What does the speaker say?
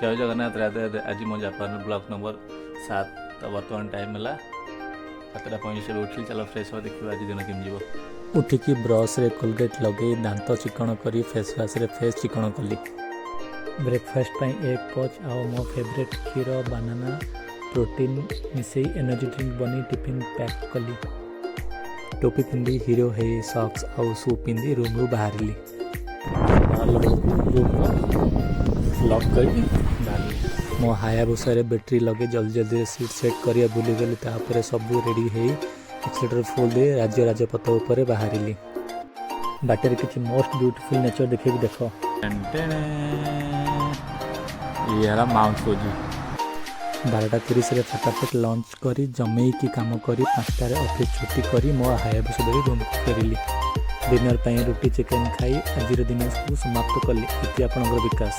ଜୟ ଜଗନ୍ନାଥ, ରାଧେ ରାଧେ। ଆଜି ମୋ Japan blog number 7। ତ ବର୍ତ୍ତମାନ ଟାଇମ୍ ହେଲା 7:35। ଏବେ ଉଠିଲି, ଚାଲ ଫ୍ରେଶ୍ ହବା, ଦେଖିବା ଆଜି ଦିନ କେମିତି ଯିବ। ଉଠିକି ବ୍ରସ୍ରେ କୋଲଗେଟ୍ ଲଗେଇ ଦାନ୍ତ ଚିକଣ କରି ଫେସ୍ ୱାଶ୍ରେ ଫେସ୍ ଚିକଣ କଲି। ବ୍ରେକଫାଷ୍ଟ ପାଇଁ ଏଗ୍ ପଚ୍ ଆଉ ମୋ ଫେଭରେଟ୍ କ୍ଷୀର, ବାନାନା, ପ୍ରୋଟିନ୍ ମିଶେଇ ଏନର୍ଜି ଡ୍ରିଙ୍କ ବନେଇ ଟିଫିନ୍ ପ୍ୟାକ୍ କଲି। ଟୋପି ପିନ୍ଧି, ହିରୋ ହେଇ, ସକ୍ସ ଆଉ ସୁ ପିନ୍ଧି ରୁମ୍ରୁ ବାହାରିଲି। ବାହାରିଲା ବେଳକୁ ରୁମ୍ର ଲକ୍ କରିକି ବାହାରିଲି। ମୋ ହାୟାବୁସାରେ ବ୍ୟାଟେରୀ ଲଗେଇ ଜଲ୍ଦି ଜଲ୍ଦି ସିଟ୍ ସେଟ୍ କରିବା ଭୁଲିଗଲି। ତାପରେ ସବୁ ରେଡ଼ି ହେଇ ଏକ୍ସିଲେଟର ଫୁଲ୍ ଦେଇ ରାଜ୍ୟ ରାଜପଥ ଉପରେ ବାହାରିଲି। ବାଟରେ କିଛି ମୋଷ୍ଟ ବ୍ୟୁଟିଫୁଲ୍ ନେଚର୍ ଦେଖେଇବି, ଦେଖ। ଟେଣେ। ଇଏ ହେଲା ମାଉଣ୍ଟ ଫୁଜି। 12:30ରେ ଫଟାଫଟ ଲଞ୍ଚ କରି, ଜମେଇକି କାମ କରି, 5ଟାରେ ଅଫିସ୍ ଛୁଟି କରି ମୋ ହାୟାବୁସା ଧରି ରୁମ୍କୁ ଫେରିଲି। ଡିନର୍ ପାଇଁ ରୁଟି ଚିକେନ୍ ଖାଇ ଆଜିର ଦିନକୁ ସମାପ୍ତ କଲି। ଇତି ଆପଣଙ୍କର ବିକାଶ।